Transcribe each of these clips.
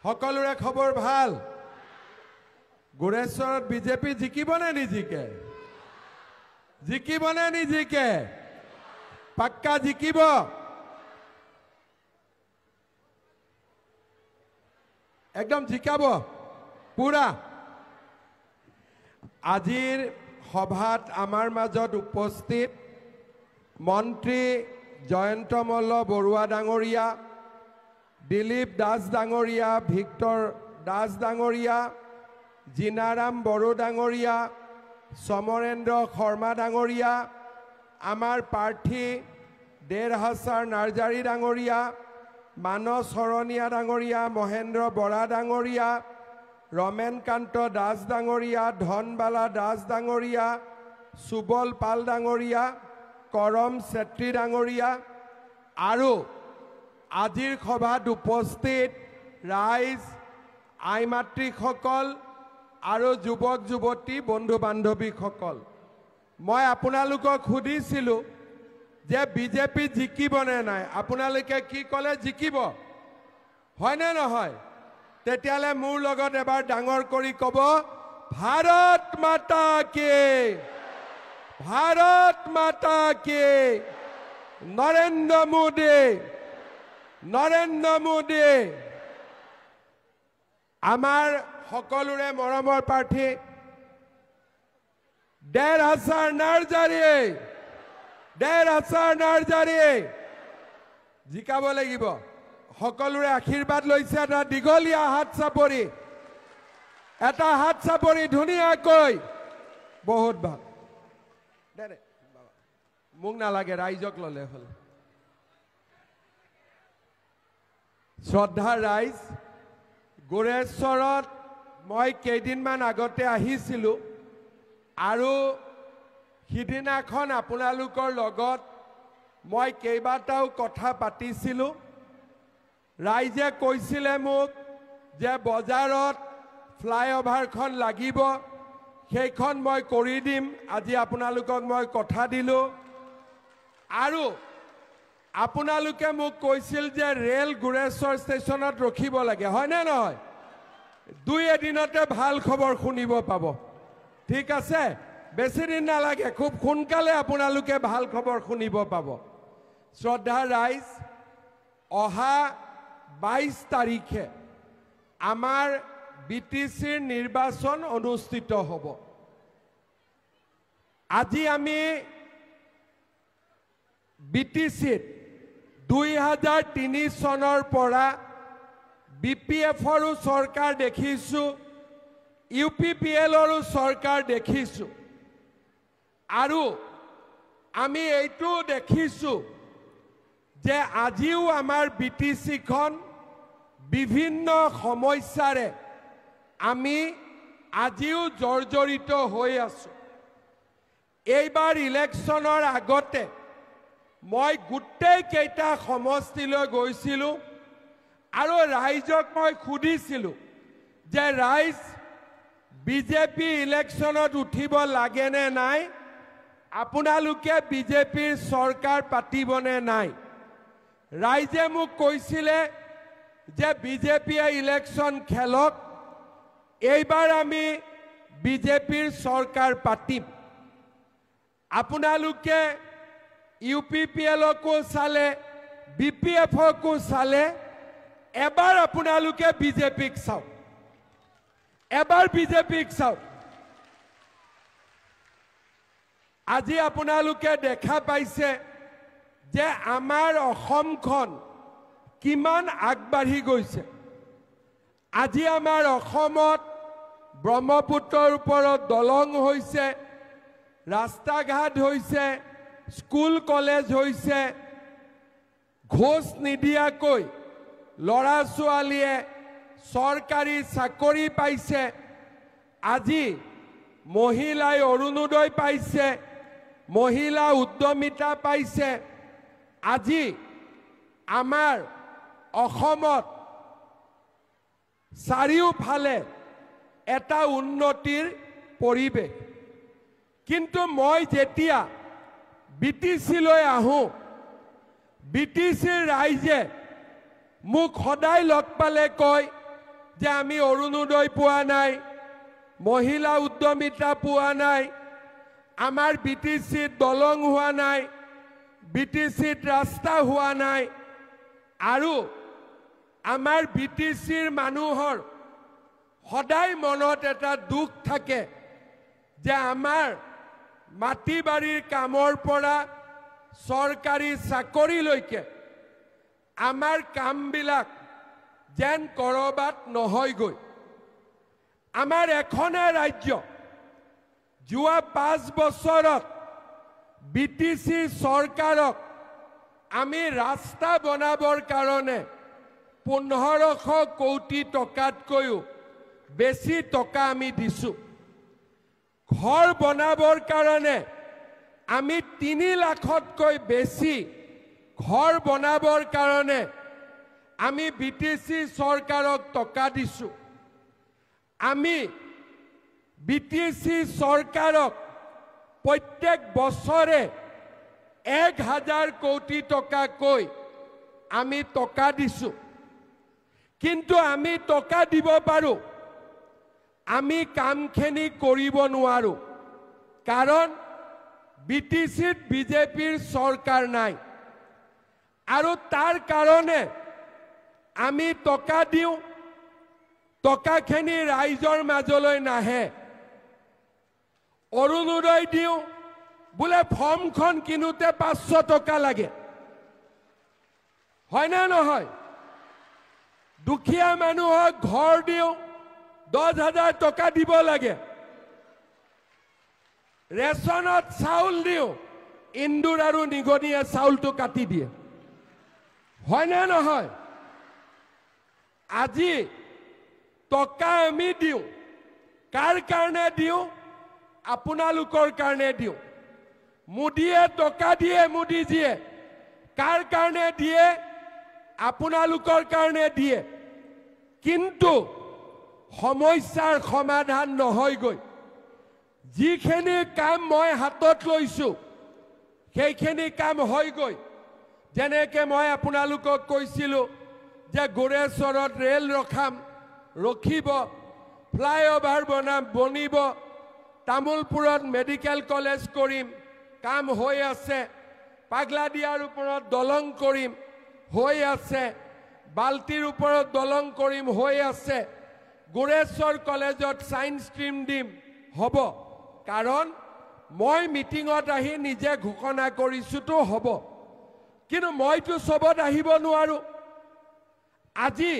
সকলোৰে খবৰ ভাল? গোৰেশ্বৰত বিজেপি জিকিব নে নিজিকে? জিকিব নে নিজিকে? পাক্কা জিকিব। একদম জিকাব পুৰা। আজিৰ সভাত আমাৰ মাজত উপস্থিত মন্ত্ৰী জয়ন্ত মল্ল বৰুৱা ডাঙৰীয়া, দিলীপ দাস ডাঙৰীয়া, ভিক্টৰ দাস ডাঙৰীয়া, জিনাৰাম বড়ো ডাঙৰীয়া, সমৰেন্দ্ৰ শৰ্মা ডাঙৰীয়া, আমাৰ প্ৰাৰ্থী দেৰহাছাৰ নাৰ্জাৰী ডাঙৰীয়া, মানস শৰণীয়া ডাঙৰীয়া, মহেন্দ্ৰ বৰা ডাঙৰীয়া, ৰমেনকান্ত দাস ডাঙৰীয়া, ধনবালা দাস ডাঙৰীয়া, সুবল পাল ডাঙৰীয়া, কৰম চেত্ৰী ডাঙৰীয়া আৰু আজিৰ সভাত উপস্থিত ৰাইজ, আই মাতৃসকল আৰু যুৱক যুৱতী, বন্ধু বান্ধৱীসকল, মই আপোনালোকক সুধিছিলোঁ যে বিজেপি জিকিবনে নাই। আপোনালোকে কি ক'লে? জিকিব, হয়নে নহয়? তেতিয়াহ'লে মোৰ লগত এবাৰ ডাঙৰ কৰি ক'ব, ভাৰত মাতা কি, ভাৰত মাতা কি, নৰেন্দ্ৰ মোদী, নৰেন্দ্ৰ মোদী। আমাৰ সকলোৰে মৰমৰ প্ৰাৰ্থী দেৰহাছাৰ নাৰ্জাৰী, দেৰহাছাৰ নাৰ্জাৰী জিকাব লাগিব। সকলোৰে আশীৰ্বাদ লৈছে। এটা দীঘলীয়া হাত চাপৰি, এটা হাত চাপৰি ধুনীয়াকৈ। বহুত ভাল। দে মোক নালাগে, ৰাইজক ল'লে হ'ল। শ্ৰদ্ধাৰ ৰাইজ, গোৰেশ্বৰত মই কেইদিনমান আগতে আহিছিলোঁ আৰু সিদিনাখন আপোনালোকৰ লগত মই কেইবাটাও কথা পাতিছিলোঁ। ৰাইজে কৈছিলে মোক যে বজাৰত ফ্লাইঅভাৰখন লাগিব, সেইখন মই কৰি দিম। আজি আপোনালোকক মই কথা দিলোঁ। আৰু আপোনালোকে মোক কৈছিল যে ৰেল গোৰেশ্বৰ ষ্টেচনত ৰখিব লাগে, হয়নে নহয়? দুই এদিনতে ভাল খবৰ শুনিব পাব। ঠিক আছে, বেছি দিন নালাগে, খুব সোনকালে আপোনালোকে ভাল খবৰ শুনিব পাব। শ্ৰদ্ধাৰ ৰাইজ, অহা 22 তাৰিখে আমাৰ বি টি চিৰ নিৰ্বাচন অনুষ্ঠিত হ'ব। আজি আমি বি টি চিত 2003 চনৰ পৰা বি পি এফৰো চৰকাৰ দেখিছোঁ, ইউ পি পি এলৰো চৰকাৰ দেখিছোঁ, আৰু আমি এইটোও দেখিছোঁ যে আজিও আমাৰ বি টি চিখন বিভিন্ন সমস্যাৰে আমি আজিও জৰ্জৰিত হৈ আছোঁ। এইবাৰ ইলেকশ্যনৰ আগতে মই গোটেইকেইটা সমষ্টিলৈ গৈছিলোঁ আৰু ৰাইজক মই সুধিছিলোঁ যে ৰাইজ, বিজেপি ইলেকশ্যনত উঠিব লাগেনে নাই? আপোনালোকে বিজেপিৰ চৰকাৰ পাতিবনে নাই? ৰাইজে মোক কৈছিলে যে বিজেপিয়ে ইলেকশ্যন খেলক, এইবাৰ আমি বিজেপিৰ চৰকাৰ পাতিম। আপোনালোকে ইউ পি পি এলকো চালে, বি পি এফকো চালে, এবাৰ আপোনালোকে বিজেপিক চাওক, এবাৰ বিজেপিক চাওক। আজি আপোনালোকে দেখা পাইছে যে আমাৰ অসমখন কিমান আগবাঢ়ি গৈছে। আজি আমাৰ অসমত ব্ৰহ্মপুত্ৰৰ ওপৰত দলং হৈছে, ৰাস্তা ঘাট হৈছে, স্কুল কলেজ হৈছে, ঘোচ নিদিয়াকৈ ল'ৰা ছোৱালীয়ে চৰকাৰী চাকৰি পাইছে, আজি মহিলাই অৰুণোদয় পাইছে, মহিলা উদ্যমিতা পাইছে। আজি আমাৰ অসমত চাৰিওফালে এটা উন্নতিৰ পৰিৱেশ। কিন্তু মই যেতিয়া বি টি চিলৈ আহোঁ, বি টি চিৰ ৰাইজে মোক সদায় লগ পালে কয় যে আমি অৰুণোদয় পোৱা নাই, মহিলা উদ্যমিতা পোৱা নাই, আমাৰ বি টি চিত দলং হোৱা নাই, বি টি চিত ৰাস্তা হোৱা নাই, আৰু আমাৰ বি টি চিৰ মানুহৰ সদায় মনত এটা দুখ থাকে যে আমাৰ মাটি বাৰীৰ কামৰ পৰা চৰকাৰী চাকৰিলৈকে আমাৰ কামবিলাক যেন কৰবাত নহয়গৈ। আমাৰ এখনে ৰাজ্য যোৱা 5 বছৰত বি টি চি চৰকাৰক আমি ৰাস্তা বনাবৰ কাৰণে 1500 কোটি টকাতকৈও বেছি টকা আমি দিছোঁ। ঘৰ বনাবৰ কাৰণে আমি 3 লাখতকৈ বেছি ঘৰ বনাবৰ কাৰণে আমি বি টি চি চৰকাৰক টকা দিছোঁ। আমি বি টি চি চৰকাৰক প্ৰত্যেক বছৰে 1000 কোটি টকাকৈ আমি টকা দিছোঁ। কিন্তু আমি টকা দিব পাৰোঁ, আমি কামখিনি কৰিব নোৱাৰোঁ, কাৰণ বি টি চিত বিজেপিৰ চৰকাৰ নাই। আৰু তাৰ কাৰণে আমি টকা দিওঁ, টকাখিনি ৰাইজৰ মাজলৈ নাহে। অৰুণোদয় দিওঁ, বোলে ফৰ্মখন কিনোতে 500 টকা লাগে, হয়নে নহয়? দুখীয়া মানুহক ঘৰ দিওঁ, 10,000 টকা দিব লাগে। ৰেচনত চাউল দিওঁ, ইন্দুৰ আৰু নিগনিয়ে চাউলটো কাটি দিয়ে, হয়নে নহয়? আজি টকা আমি দিওঁ, কাৰ কাৰণে দিওঁ? আপোনালোকৰ কাৰণে দিওঁ। মোদীয়ে টকা দিয়ে, মোদীজীয়ে কাৰ কাৰণে দিয়ে? আপোনালোকৰ কাৰণে দিয়ে। কিন্তু সমস্যাৰ সমাধান নহয়গৈ। যিখিনি কাম মই হাতত লৈছোঁ সেইখিনি কাম হয়গৈ। যেনেকৈ মই আপোনালোকক কৈছিলোঁ যে গোৰেশ্বৰত ৰেল ৰখাম, ৰখিব, ফ্লাইঅভাৰ বনাম, বনিব, তামোলপুৰত মেডিকেল কলেজ কৰিম, কাম হৈ আছে, পাগলাদিয়াৰ ওপৰত দলং কৰিম, হৈ আছে, বাল্টিৰ ওপৰত দলং কৰিম, হৈ আছে, গোৰেশ্বৰ কলেজত ছায়েন্স ষ্ট্ৰীম দিম, হ'ব। কাৰণ মই মিটিঙত আহি নিজে ঘোষণা কৰিছোঁতো হ'ব, কিন্তু মইতো চবত আহিব নোৱাৰোঁ। আজি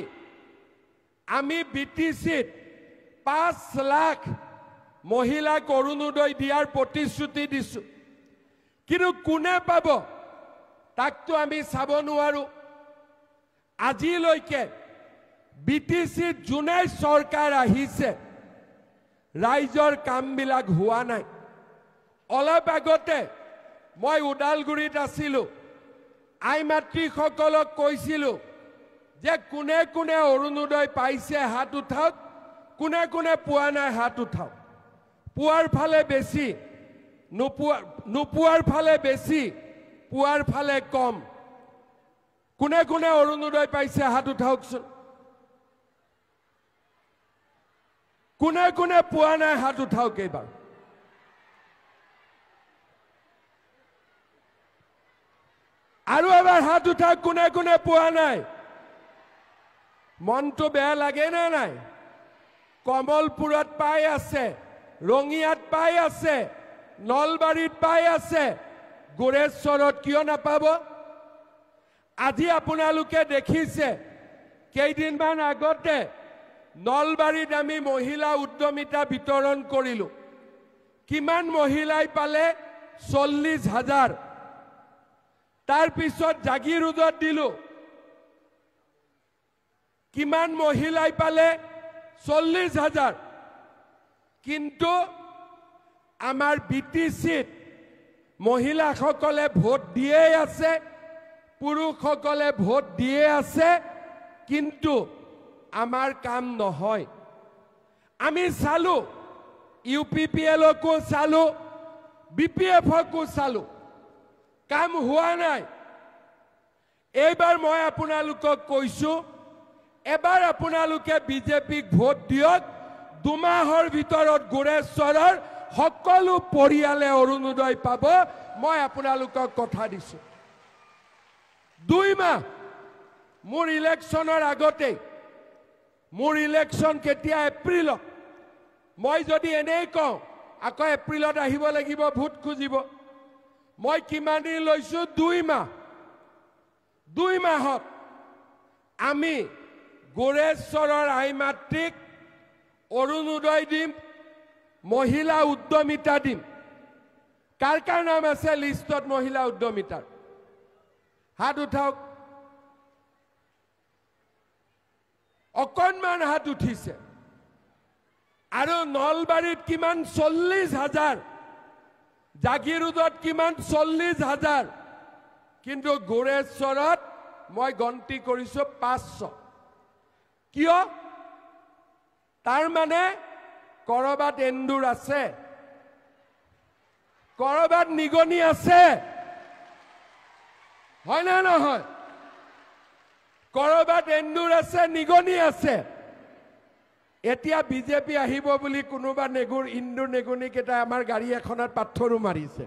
আমি বি টি চিত 5 লাখ মহিলাক অৰুণোদয় দিয়াৰ প্ৰতিশ্ৰুতি দিছোঁ, কিন্তু কোনে পাব তাকতো আমি চাব নোৱাৰোঁ। আজিলৈকে বি টি চিত যোনে চৰকাৰ আহিছে ৰাইজৰ কামবিলাক হোৱা নাই। অলপ আগতে মই ওদালগুৰিত আছিলোঁ, আই মাতৃসকলক কৈছিলোঁ যে কোনে কোনে অৰুণোদয় পাইছে হাত উঠাওক, কোনে কোনে পোৱা নাই হাত উঠাওক। পোৱাৰ ফালে বেছি, নোপোৱাৰ ফালে বেছি, পোৱাৰ ফালে কম। কোনে কোনে অৰুণোদয় পাইছে হাত উঠাওকচোন। কোনে কোনে পোৱা নাই হাত উঠাওক এইবাৰ। আৰু এবাৰ হাত উঠাওক, কোনে কোনে পোৱা নাই। মনটো বেয়া লাগে নে নাই? কমলপুৰত পাই আছে, ৰঙিয়াত পাই আছে, নলবাৰীত পাই আছে, গোৰেশ্বৰত কিয় নাপাব? আজি আপোনালোকে দেখিছে কেইদিনমান আগতে নলবাৰীত আমি মহিলা উদ্যমিতা বিতৰণ কৰিলোঁ। কিমান মহিলাই পালে? 40,000। তাৰপিছত জাগিৰোডত দিলোঁ, কিমান মহিলাই পালে? 40,000। কিন্তু আমাৰ বি টি চিত মহিলাসকলে ভোট দিয়েই আছে, পুৰুষসকলে ভোট দিয়ে আছে, কিন্তু আমাৰ কাম নহয়। আমি চালোঁ, ইউ পি পি এলকো চালোঁ, বি পি এফকো চালোঁ, কাম হোৱা নাই। এইবাৰ মই আপোনালোকক কৈছোঁ, এবাৰ আপোনালোকে বিজেপিক ভোট দিয়ক, 2 মাহৰ ভিতৰত গোৰেশ্বৰৰ সকলো পৰিয়ালে অৰুণোদয় পাব। মই আপোনালোকক কথা দিছোঁ। 2 মাহ মোৰ ইলেকশ্যনৰ আগতেই, মোৰ ইলেকশ্যন কেতিয়া? এপ্ৰিলত। মই যদি এনেই কওঁ, আকৌ এপ্ৰিলত আহিব লাগিব ভোট খুজিব। মই কিমান দিন লৈছোঁ? 2 মাহ। 2 মাহত আমি গোৰেশ্বৰৰ আই মাতৃক অৰুণোদয় দিম, মহিলা উদ্যমিতা দিম। কাৰ কাৰ নাম আছে লিষ্টত মহিলা উদ্যমিতাৰ? হাত উঠাওক। অকণমান হাত উঠিছে। আৰু নলবাৰীত কিমান? 40,000। জাগিৰোডত কিমান? 40,000। কিন্তু গোৰেশ্বৰত মই গন্তি কৰিছো 500। কিয়? তাৰ মানে কৰবাত এন্দুৰ আছে, কৰবাত নিগনি আছে, হয় নে নহয়? কৰবাত এন্দুৰ আছে, নিগনি আছে। এতিয়া বিজেপি আহিব বুলি কোনোবা নেগুৰ ইন্দুৰ নেগুনীকেইটাই আমাৰ গাড়ী এখনত পাথৰো মাৰিছে।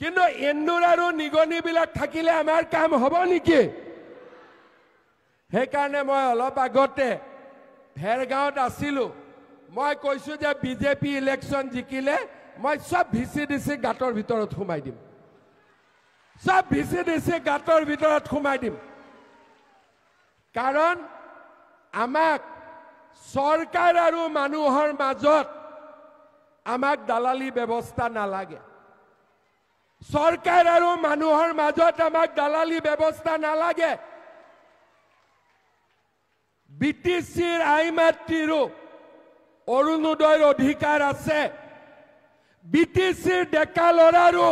কিন্তু এন্দুৰ আৰু নিগনিবিলাক থাকিলে আমাৰ কাম হ'ব নেকি? সেইকাৰণে মই অলপ আগতে ভেৰগাঁৱত আছিলোঁ। মই কৈছোঁ যে বিজেপি ইলেকশ্যন জিকিলে মই চব ভিচি ডিচি গাঁতৰ ভিতৰত সোমাই দিম, চব ভিচি ডিচি গাঁতৰ ভিতৰত সোমাই দিম। কাৰণ আমাক চৰকাৰ আৰু মানুহৰ মাজত আমাক দালালি ব্যৱস্থা নালাগে। চৰকাৰ আৰু মানুহৰ মাজত আমাক দালালি ব্যৱস্থা নালাগে। বিটিচিৰ আই মাতৃৰো অৰুণোদয়ৰ অধিকাৰ আছে। বিটিচিৰ ডেকা ল'ৰাৰো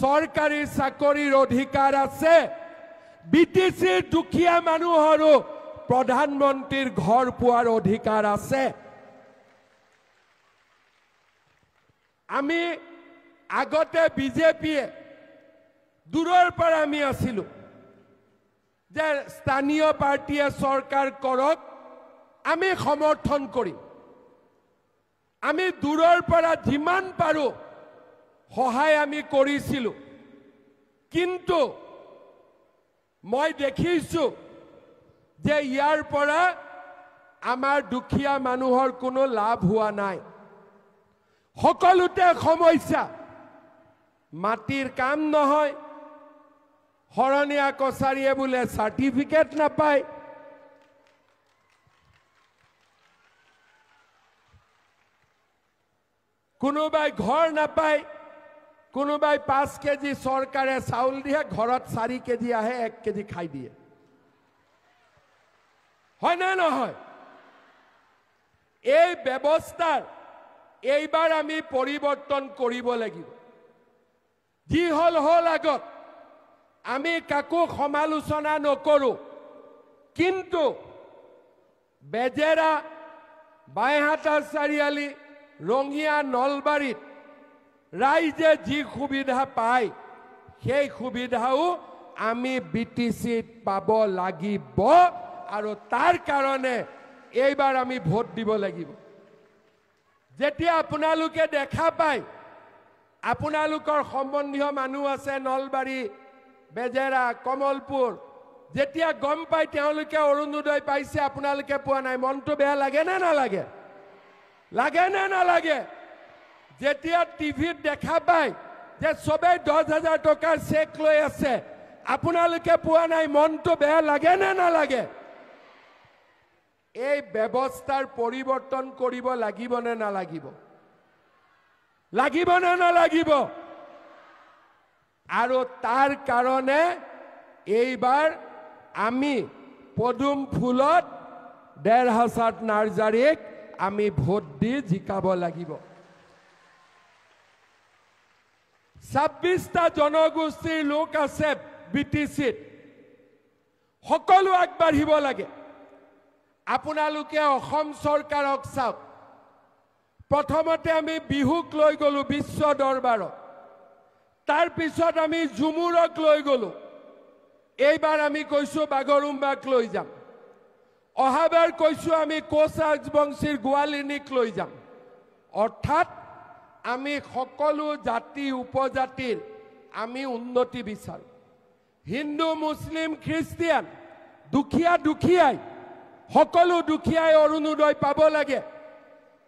চৰকাৰী চাকৰিৰ অধিকাৰ আছে। বিটিচিৰ দুখীয়া মানুহৰো প্ৰধানমন্ত্ৰীৰ ঘৰ পোৱাৰ অধিকাৰ আছে। আমি আগতে বিজেপিয়ে দূৰৰ পৰা আমি আছিলো যে স্থানীয় পাৰ্টীয়ে চৰকাৰ কৰক, আমি সমৰ্থন কৰিম। আমি দূৰৰ পৰা যিমান পাৰোঁ সহায় আমি কৰিছিলোঁ। কিন্তু মই দেখিছোঁ যে ইয়াৰ পৰা আমাৰ দুখীয়া মানুহৰ কোনো লাভ হোৱা নাই। সকলোতে সমস্যা, মাটিৰ কাম নহয়, শৰণীয়া কছাৰীয়ে বোলে চাৰ্টিফিকেট নাপায়। কোনোবাই ঘৰ নাপায়, কোনোবাই 5 কেজি চৰকাৰে চাউল দিয়ে, ঘৰত 4 কেজি আহে, 1 কেজি খাই দিয়ে। হয়নে নহয়? এই ব্যৱস্থাৰ এইবাৰ আমি পৰিৱৰ্তন কৰিব লাগিব। যি হ'ল হ'ল আগত, আমি কাকো সমালোচনা নকৰোঁ। কিন্তু বেজেৰা, বাইহাটা চাৰিআলি, ৰঙিয়া, নলবাৰীত ৰাইজে যি সুবিধা পায়, সেই সুবিধাও আমি বিটিচিত পাব লাগিব আৰু তাৰ কাৰণে এইবাৰ আমি ভোট দিব লাগিব। যেতিয়া আপোনালোকে দেখা পায়, আপোনালোকৰ সম্বন্ধীয় মানুহ আছে নলবাৰী, বেজেৰা, কমলপুৰ, যেতিয়া গম পায় তেওঁলোকে অৰুণোদয় পাইছে, আপোনালোকে পোৱা নাই, মনটো বেয়া লাগে নে নালাগে? লাগে নে নালাগে? যেতিয়া টিভিত দেখা পায় যে চবেই 10,000 টকাৰ চেক লৈ আছে, আপোনালোকে পোৱা নাই, মনটো বেয়া লাগে নে নালাগে? এই ব্যৱস্থাৰ পৰিৱৰ্তন কৰিব লাগিব নে নালাগিব? লাগিব নে নালাগিব? আৰু তাৰ কাৰণে এইবাৰ আমি পদুম ফুলত দেৰহাছাৎ নাৰ্জাৰীক আমি ভোট দি জিকাব লাগিব। 26টা জনগোষ্ঠীৰ লোক আছে বিটিচিত, সকলো আগবাঢ়িব লাগে। আপোনালোকে অসম চৰকাৰক চাওক। প্ৰথমতে আমি বিহুক লৈ গ'লো বিশ্ব দৰবাৰত, তাৰপিছত আমি ঝুমুৰক লৈ গ'লো, এইবাৰ আমি কৈছোঁ বাগৰুম্বাক লৈ যাম, অহাবাৰ কৈছোঁ আমি কোচ ৰাজবংশীৰ গোৱালিনীক লৈ যাম। অৰ্থাৎ আমি সকলো জাতি উপজাতিৰ আমি উন্নতি বিচাৰোঁ। হিন্দু, মুছলিম, খ্ৰীষ্টিয়ান, দুখীয়া দুখীয়াই, সকলো দুখীয়াই অৰুণোদয় পাব লাগে,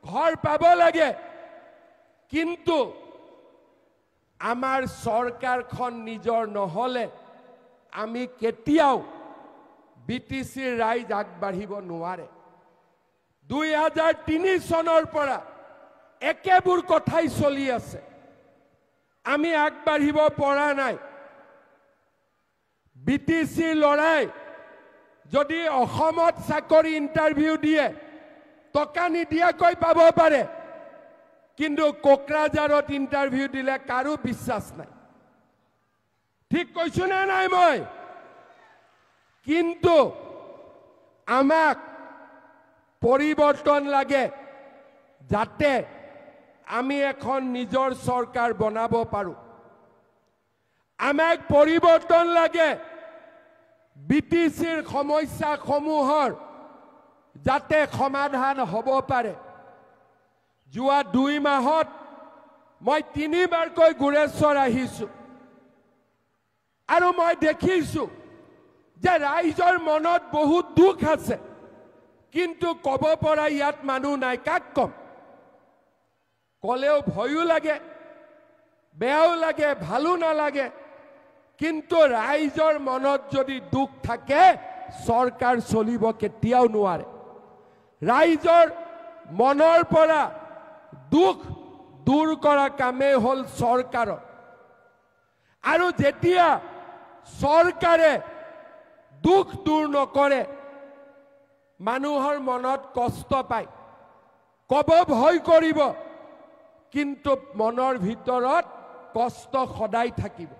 ঘৰ পাব লাগে। কিন্তু আমাৰ চৰকাৰখন নিজৰ নহ'লে আমি কেতিয়াও বি টি চিৰ ৰাইজ আগবাঢ়িব নোৱাৰে। 2003 চনৰ পৰা একেবোৰ কথাই চলি আছে, আমি আগবাঢ়িব পৰা নাই। বি টি চিৰ ল'ৰাই যদি অসমত চাকৰি ইণ্টাৰভিউ দিয়ে, টকা নিদিয়াকৈ পাব পাৰে, কিন্তু কোকৰাঝাৰত ইণ্টাৰভিউ দিলে কাৰো বিশ্বাস নাই। ঠিক কৈছো নে নাই মই? কিন্তু আমাক পৰিৱৰ্তন লাগে, যাতে আমি এখন নিজৰ চৰকাৰ বনাব পাৰোঁ। আমাক পৰিৱৰ্তন লাগে বি টি চিৰ সমস্যাসমূহৰ যাতে সমাধান হ'ব পাৰে। যোৱা 2 মাহত মই 3বাৰকৈ গোৰেশ্বৰ আহিছোঁ আৰু মই দেখিছোঁ যে ৰাইজৰ মনত বহুত দুখ আছে, কিন্তু ক'ব পৰা ইয়াত মানুহ নাই। কাক ক'ম? ক'লেও ভয়ো লাগে, বেয়াও লাগে, ভালো নালাগে। কিন্তু ৰাইজৰ মনত যদি দুখ থাকে, চৰকাৰ চলিব কেতিয়াও নোৱাৰে। ৰাইজৰ মনৰ পৰা দুখ দূৰ কৰা কামেই হ'ল চৰকাৰৰ। আৰু যেতিয়া চৰকাৰে দুখ দূৰ নকৰে, মানুহৰ মনত কষ্ট পায়, ক'ব ভয় কৰিব, কিন্তু মনৰ ভিতৰত কষ্ট সদায় থাকিব।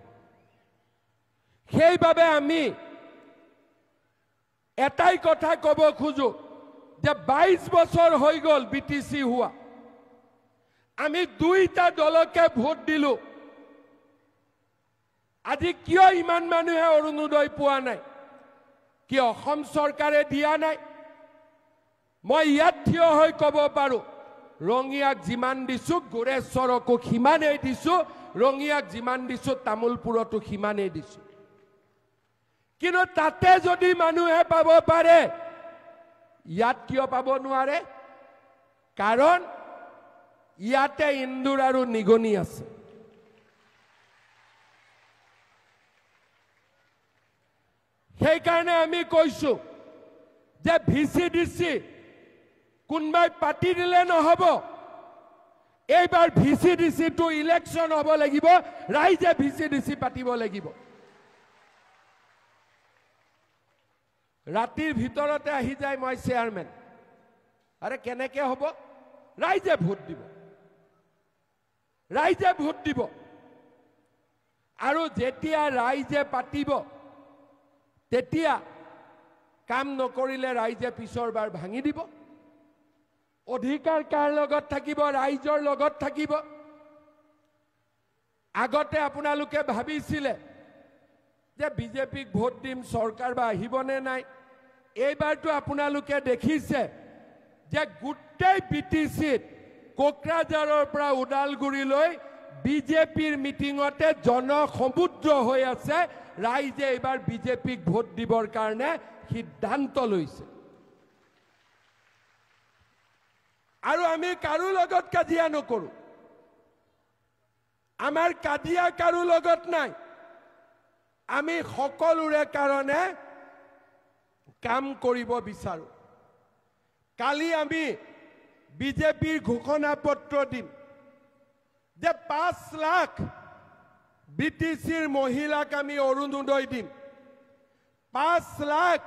সেইবাবে আমি এটাই কথা ক'ব খোজো যে 22 বছৰ হৈ গ'ল বি টি চি হোৱা, আমি 2টা দলকে ভোট দিলোঁ। আজি কিয় ইমান মানুহে অৰুণোদয় পোৱা নাই? কি অসম চৰকাৰে দিয়া নাই? মই ইয়াত থিয় হৈ ক'ব পাৰোঁ, ৰঙিয়াক যিমান দিছোঁ, গোৰেশ্বৰকো সিমানেই দিছোঁ, ৰঙিয়াক যিমান দিছোঁ, তামোলপুৰতো সিমানেই দিছোঁ। কিন্তু তাতে যদি মানুহে পাব পাৰে, ইয়াত কিয় পাব নোৱাৰে? কাৰণ ইয়াতে ইন্দুৰ আৰু নিগনি আছে। সেইকাৰণে আমি কৈছোঁ যে ভি চি ডি চি কোনোবাই পাতি দিলে নহ'ব, এইবাৰ ভি চি ডি চিটো ইলেকশ্যন হ'ব লাগিব, ৰাইজে ভি চি ডি চি পাতিব লাগিব। ৰাতিৰ ভিতৰতে আহি যায় মই চেয়াৰমেন, আৰে কেনেকে হ'ব? ৰাইজে ভোট দিব, ৰাইজে ভোট দিব। আৰু যেতিয়া ৰাইজে পাতিব, তেতিয়া কাম নকৰিলে ৰাইজে পিছৰবাৰ ভাঙি দিব। অধিকাৰ কাৰ লগত থাকিব? ৰাইজৰ লগত থাকিব। আগতে আপোনালোকে ভাবিছিলে যে বিজেপিক ভোট দিম, চৰকাৰ বা আহিবনে নাই। এইবাৰতো আপোনালোকে দেখিছে যে গোটেই বি টি চিত কোকৰাঝাৰৰ পৰা ওদালগুৰিলৈ বিজেপিৰ মিটিঙতে জনসমুদ্ৰ হৈ আছে। ৰাইজে এইবাৰ বিজেপিক ভোট দিবৰ কাৰণে সিদ্ধান্ত লৈছে। আৰু আমি কাৰো লগত কাজিয়া নকৰোঁ, আমাৰ কাজিয়া কাৰো লগত নাই। আমি সকলোৰে কাৰণে কাম কৰিব বিচাৰোঁ। কালি আমি বিজেপিৰ ঘোষণা পত্ৰ দিম যে 5 লাখ বি টি চিৰ মহিলাক আমি অৰুণোদয় দিম, 5 লাখ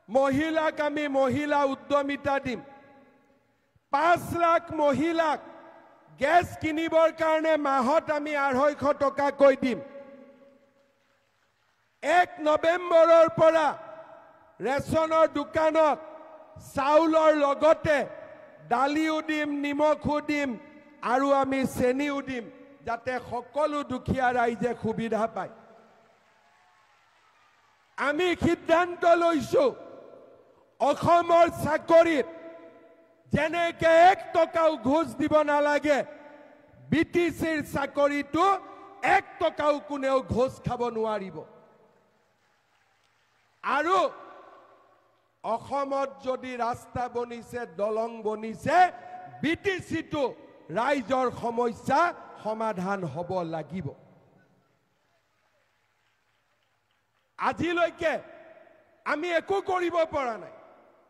মহিলাক আমি মহিলা উদ্যমিতা দিম, 5 লাখ মহিলাক গেছ কিনিবৰ কাৰণে মাহত আমি 250 টকাকৈ দিম। 1 নৱেম্বৰৰ পৰা ৰেচনৰ দোকানত চাউলৰ লগতে দালিও দিম, নিমখো দিম আৰু আমি চেনিও দিম, যাতে সকলো দুখীয়া ৰাইজে সুবিধা পায়। আমি সিদ্ধান্ত লৈছো অসমৰ চাকৰিত যেনেকে 1 টকাও ঘোচ দিব নালাগে, বিটিচিৰ চাকৰিটো 1 টকাও কোনেও ঘোচ খাব নোৱাৰিব। আৰু অসমত যদি ৰাস্তা বনিছে, দলং বনিছে, বিটিচিটো ৰাইজৰ সমস্যা সমাধান হ'ব লাগিব। আজিলৈকে আমি একো কৰিব পৰা নাই,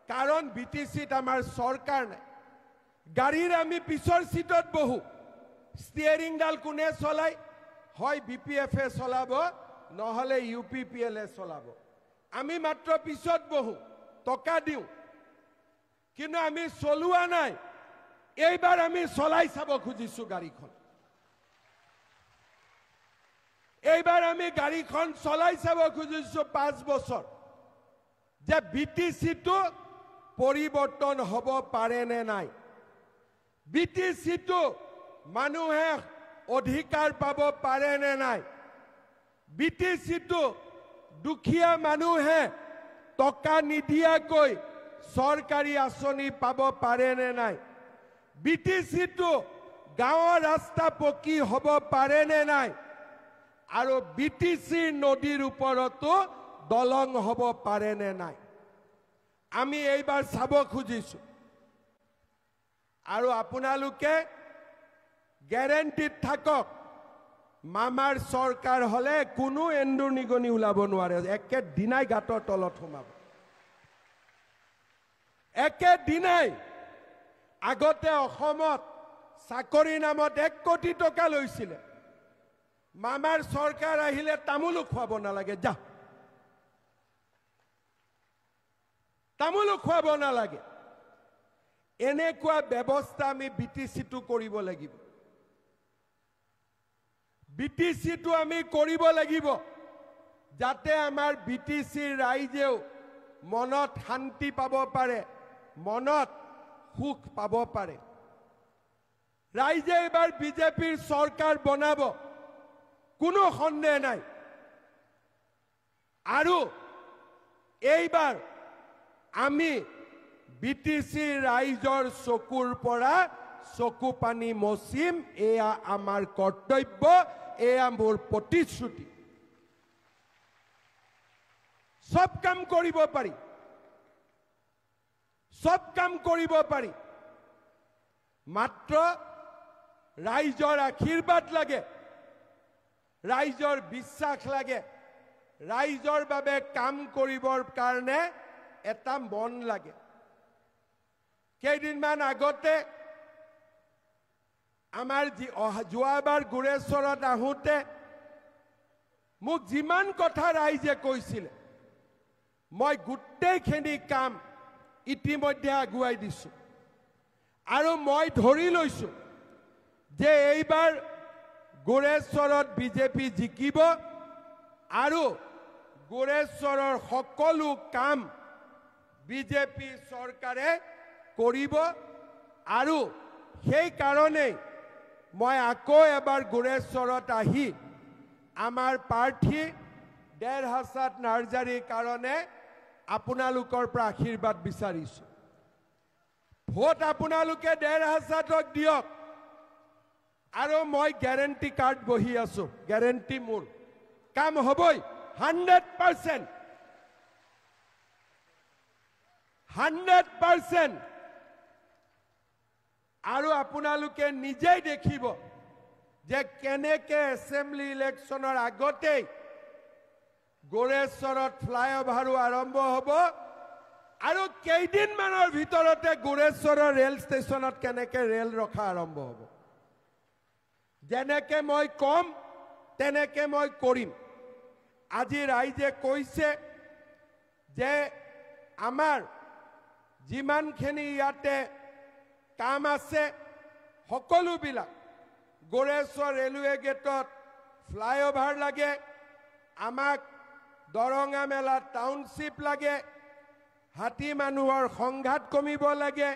কাৰণ বিটিচিত আমাৰ চৰকাৰ নাই। গাড়ীৰ আমি পিছৰ চিটত বহো, ষ্টিয়াৰিংডাল কোনে চলায়? হয় বি পি এফে চলাব, নহ'লে ইউ পি পি এলে চলাব। আমি মাত্ৰ পিছত বহো, টকা দিওঁ, কিন্তু আমি চলোৱা নাই। এইবাৰ আমি চলাই চাব খুজিছো গাড়ীখন। এইবাৰ আমি গাড়ীখন চলাই চাব খুজিছো 5 বছৰ, যে বিটিচিটো পৰিৱৰ্তন হ'ব পাৰে নে নাই, বিটিচিটো মানুহে অধিকাৰ পাব পাৰে নে নাই, বিটিচিটো দুখীয়া মানুহে টকা নিদিয়াকৈ চৰকাৰী আঁচনি পাব পাৰে নে নাই, বিটিচিটো গাঁৱৰ ৰাস্তা পকী হ'ব পাৰে নে নাই, আৰু বিটিচিৰ নদীৰ ওপৰতো দলং হ'ব পাৰে নে নাই, আমি এইবাৰ চাব খুজিছো। আৰু আপোনালোকে গেৰেণ্টিত থাকক, মামাৰ চৰকাৰ হ'লে কোনো এন্দুৰ নিগনি ওলাব নোৱাৰে, একেদিনাই গাঁতৰ তলত সোমাব, একেদিনাই। আগতে অসমত চাকৰিৰ নামত 1 কোটি টকা লৈছিলে, মামাৰ চৰকাৰ আহিলে তামোলো খুৱাব নালাগে, যা তামোলো খুৱাব নালাগে। এনেকুৱা ব্যৱস্থা আমি বিটিচিটো কৰিব লাগিব, বিটিচিটো আমি কৰিব লাগিব, যাতে আমাৰ বিটিচিৰ ৰাইজেও মনত শান্তি পাব পাৰে, মনত সুখ পাব পাৰে। ৰাইজে এইবাৰ বিজেপিৰ চৰকাৰ বনাব, কোনো সন্দেহ নাই। আৰু এইবাৰ আমি বিটিচিৰ ৰাইজৰ চকুৰ পৰা চকু পানী মচিম, এয়া আমাৰ কৰ্তব্য, এয়া মোৰ প্ৰতিশ্ৰুতি। চব কাম কৰিব পাৰি, চব কাম কৰিব পাৰি, মাত্ৰ ৰাইজৰ আশীৰ্বাদ লাগে, ৰাইজৰ বিশ্বাস লাগে, ৰাইজৰ বাবে কাম কৰিবৰ কাৰণে এটা মন লাগে। কেইদিনমান আগতে আমাৰ যোৱাবাৰ গোৰেশ্বৰত আহোঁতে মোক যিমান কথা ৰাইজে কৈছিলে, মই গোটেইখিনি কাম ইতিমধ্যে আগুৱাই দিছোঁ। আৰু মই ধৰি লৈছোঁ যে এইবাৰ গোৰেশ্বৰত বিজেপি জিকিব আৰু গোৰেশ্বৰৰ সকলো কাম বিজেপি চৰকাৰে কৰিব। আৰু সেইকাৰণেই মই আকৌ এবাৰ গোৰেশ্বৰত আহি আমাৰ প্ৰাৰ্থী দেৰহাছাৎ নাৰ্জাৰীৰ কাৰণে আপোনালোকৰ পৰা আশীৰ্বাদ বিচাৰিছোঁ। ভোট আপোনালোকে দেৰহাছাতক দিয়ক, আৰু মই গেৰেণ্টি কাৰ্ড বহি আছোঁ, গেৰেণ্টি মোৰ কাম হ'বই, 100%, 100%। আৰু আপোনালোকে নিজেই দেখিব যে কেনেকে এছেম্বলি ইলেকশ্যনৰ আগতেই গোৰেশ্বৰত ফ্লাইঅভাৰো আৰম্ভ হ'ব, আৰু কেইদিনমানৰ ভিতৰতে গোৰেশ্বৰৰ ৰেল ষ্টেচনত কেনেকে ৰেল ৰখা আৰম্ভ হ'ব। যেনেকে মই কম তেনেকে মই কৰিম। আজি ৰাইজে কৈছে যে আমাৰ যিমানখিনি ইয়াতে কাম আছে সকলোবিলাক, গোৰেশ্বৰ ৰেলৱে গেটত ফ্লাইঅভাৰ লাগে, আমাক দৰঙা মেলা টাউনশ্বিপ লাগে, হাতী মানুহৰ সংঘাত কমিব লাগে,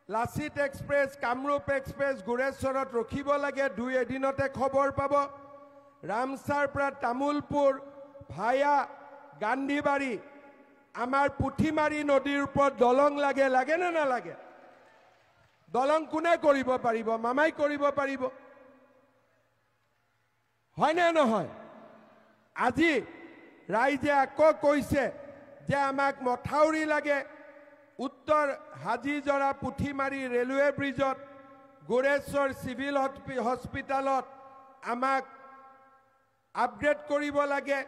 লাচিত এক্সপ্ৰেছ, কামৰূপ এক্সপ্ৰেছ গোৰেশ্বৰত ৰখিব লাগে, 2 এদিনতে খবৰ পাব, ৰামচাৰ পৰা তামোলপুৰ ভায়া গান্ধীবাৰী, আমাৰ পুঠিমাৰী নদীৰ ওপৰত দলং লাগে, লাগে নে নালাগে? দলং কোনে কৰিব পাৰিব? মামাই কৰিব পাৰিব, হয়নে নহয়? আজি ৰাইজে আকৌ কৈছে যে আমাক মথাউৰি লাগে উত্তৰ হাজিজৰা পুঠিমাৰী ৰেলৱে ব্ৰিজত, গোৰেশ্বৰ চিভিল হস্পিটেলত আমাক আপগ্ৰেড কৰিব লাগে,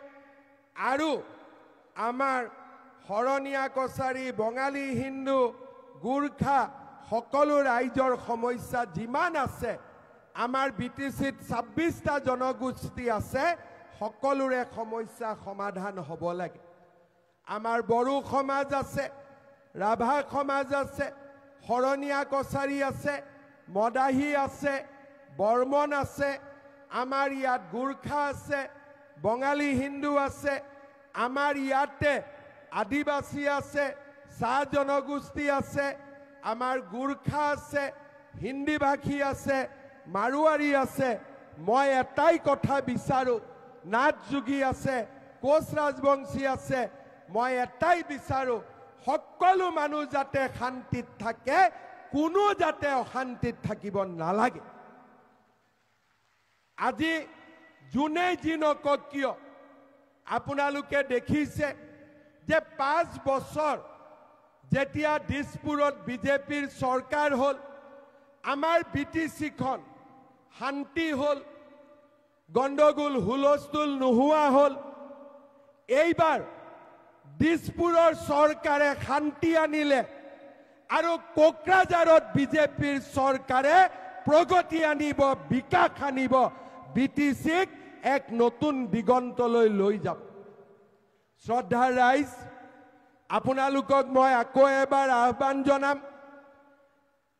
আৰু আমাৰ শৰণীয়া কছাৰী, বঙালী হিন্দু, গোৰ্খা সকলো ৰাইজৰ সমস্যা যিমান আছে, আমাৰ বি টি চিত 26টা জনগোষ্ঠী আছে, সকলোৰে সমস্যা সমাধান হ'ব লাগে। আমাৰ বড়ো সমাজ আছে, ৰাভা সমাজ আছে, শৰণীয়া কছাৰী আছে, মদাহী আছে, বৰ্মন আছে, আমাৰ ইয়াত গোৰ্খা আছে, বঙালী হিন্দু আছে, আমাৰ ইয়াতে আদিবাসী আছে, চাহ জনগোষ্ঠী আছে, আমাৰ গোৰ্খা আছে, হিন্দী ভাষী আছে, মাৰোৱাৰী আছে। মই এটাই কথা বিচাৰোঁ, নাথ যোগী আছে, কোচ ৰাজবংশী আছে, মই এটাই বিচাৰোঁ, সকলো মানুহ যাতে শান্তিত থাকে, কোনো যাতে অশান্তিত থাকিব নালাগে। আজি যোনে যি নকওক কিয়, আপোনালোকে দেখিছে যে 5 বছৰ যেতিয়া দিছপুৰত বিজেপিৰ চৰকাৰ হ'ল, আমাৰ বি টি চিখন শান্তি হ'ল, গণ্ডগোল হুলস্থুল নোহোৱা হ'ল। এইবাৰ দিছপুৰৰ চৰকাৰে শান্তি আনিলে আৰু কোকৰাঝাৰত বিজেপিৰ চৰকাৰে প্ৰগতি আনিব, বিকাশ আনিব, বি টি চিক এক নতুন দিগন্তলৈ লৈ যাব। শ্ৰদ্ধাৰ ৰাইজ, আপোনালোকক মই আকৌ এবাৰ আহ্বান জনাম,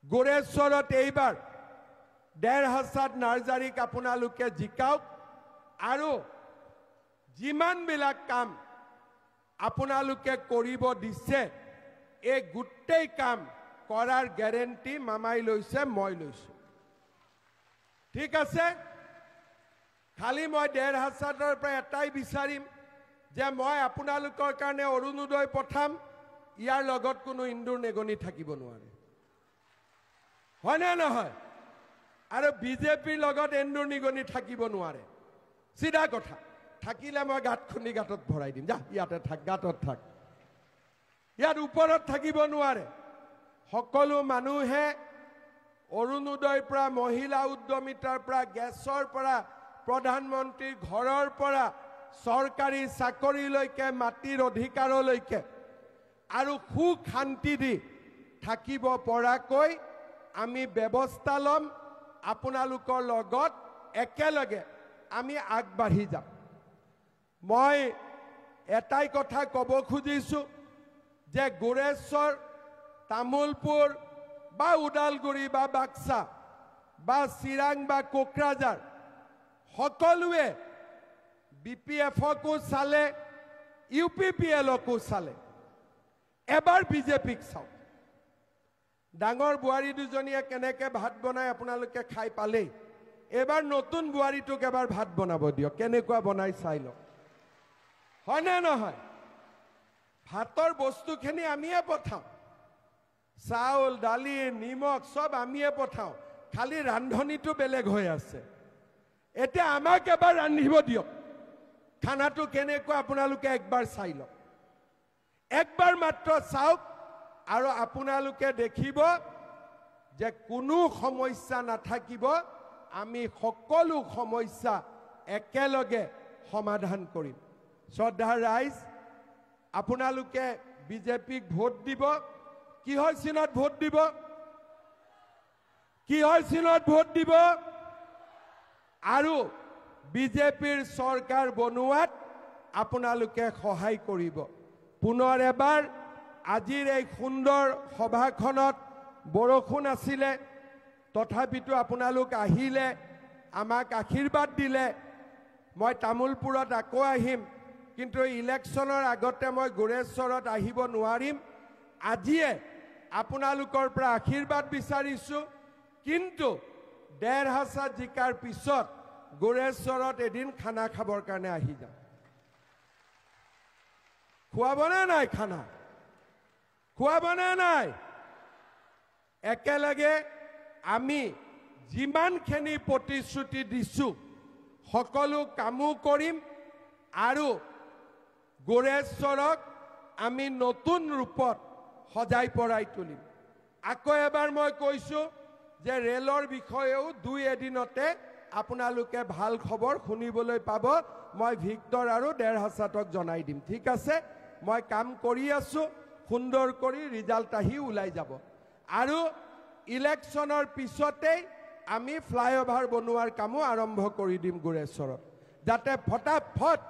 গোৰেশ্বৰত এইবাৰ দেৰহাছাৎ নাৰ্জাৰীক আপোনালোকে জিকাওক, আৰু যিমানবিলাক কাম আপোনালোকে কৰিব দিছে, এই গোটেই কাম কৰাৰ গেৰেণ্টি মামাই লৈছে, মই লৈছোঁ। ঠিক আছে? খালি মই দেৰহাছাতৰ পৰা এটাই বিচাৰিম যে মই আপোনালোকৰ কাৰণে অৰুণোদয় পঠাম, ইয়াৰ লগত কোনো ইন্দুৰ নেগনি থাকিব নোৱাৰে, হয়নে নহয়? আৰু বিজেপিৰ লগত এন্দুৰ নিগনি থাকিব নোৱাৰে, চিধা কথা। থাকিলে মই গাঁত খুন্দি গাঁতত ভৰাই দিম, যা ইয়াতে থাক, গাঁতত থাক, ইয়াত ওপৰত থাকিব নোৱাৰে। সকলো মানুহে অৰুণোদয়ৰ পৰা, মহিলা উদ্যমিতাৰ পৰা, গেছৰ পৰা, প্ৰধানমন্ত্ৰীৰ ঘৰৰ পৰা, চৰকাৰী চাকৰিলৈকে, মাটিৰ অধিকাৰলৈকে আৰু সুখ শান্তি দি থাকিব পৰাকৈ আমি ব্যৱস্থা ল'ম। আপোনালোকৰ লগত একেলগে আমি আগবাঢ়ি যাম। মই এটাই কথা ক'ব খুজিছোঁ যে গোৰেশ্বৰ, তামোলপুৰ বা ওদালগুৰি বা বাক্সা বা চিৰাং বা কোকৰাঝাৰ সকলোৱে বি পি এফকো চালে, ইউ পি পি এলকো চালে, এবাৰ বিজেপিক চাওক। ডাঙৰ বোৱাৰী দুজনীয়ে কেনেকৈ ভাত বনাই আপোনালোকে খাই পালেই, এবাৰ নতুন বোৱাৰীটোক এবাৰ ভাত বনাব দিয়ক, কেনেকুৱা বনাই চাই লওক, হয়নে নহয়? ভাতৰ বস্তুখিনি আমিয়ে পঠাওঁ, চাউল, দালি, নিমখ চব আমিয়ে পঠাওঁ, খালি ৰান্ধনীটো বেলেগ হৈ আছে। এতিয়া আমাক এবাৰ ৰান্ধিব দিয়ক, খানাটো কেনেকুৱা আপোনালোকে একবাৰ চাই লওক, একবাৰ মাত্ৰ চাওক, আৰু আপোনালোকে দেখিব যে কোনো সমস্যা নাথাকিব। আমি সকলো সমস্যা একেলগে সমাধান কৰিম। শ্ৰদ্ধাৰ ৰাইজ, আপোনালোকে বিজেপিক ভোট দিব। কিহৰ চিনত ভোট দিব? কিহৰ চিনত ভোট দিব? আৰু বিজেপিৰ চৰকাৰ বনোৱাত আপোনালোকে সহায় কৰিব। পুনৰ এবাৰ আজিৰ এই সুন্দৰ সভাখনত বৰষুণ আছিলে, তথাপিতো আপোনালোক আহিলে, আমাক আশীৰ্বাদ দিলে। মই তামোলপুৰত আকৌ আহিম, কিন্তু ইলেকশ্যনৰ আগতে মই গোৰেশ্বৰত আহিব নোৱাৰিম। আজিয়ে আপোনালোকৰ পৰা আশীৰ্বাদ বিচাৰিছোঁ, কিন্তু দেৰহাছাৎ জিকাৰ পিছত গোৰেশ্বৰত এদিন খানা খাবৰ কাৰণে আহি যাম। খুৱাবনে নাই খানা? খুৱাবনে নাই? একেলগে আমি যিমানখিনি প্ৰতিশ্ৰুতি দিছোঁ সকলো কামো কৰিম আৰু গোৰেশ্বৰক আমি নতুন ৰূপত সজাই পৰাই তুলিম। আকৌ এবাৰ মই কৈছোঁ যে ৰেলৰ বিষয়েও দুই এদিনতে আপোনালোকে ভাল খবৰ শুনিবলৈ পাব। মই ভিক্টৰ আৰু দেৰহাছাতক জনাই দিম, ঠিক আছে? মই কাম কৰি আছোঁ, সুন্দৰ কৰি ৰিজাল্ট আহি ওলাই যাব। আৰু ইলেকশ্যনৰ পিছতেই আমি ফ্লাইঅভাৰ বনোৱাৰ কামো আৰম্ভ কৰি দিম গোৰেশ্বৰত, যাতে ফটাফট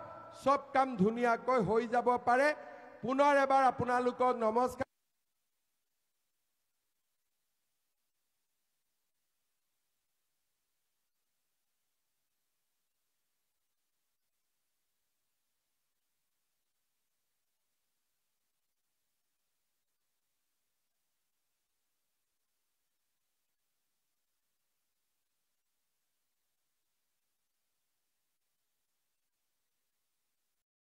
চব কাম ধুনীয়াকৈ হৈ যাব পাৰে। পুনৰ এবাৰ আপোনালোকক নমস্কাৰ।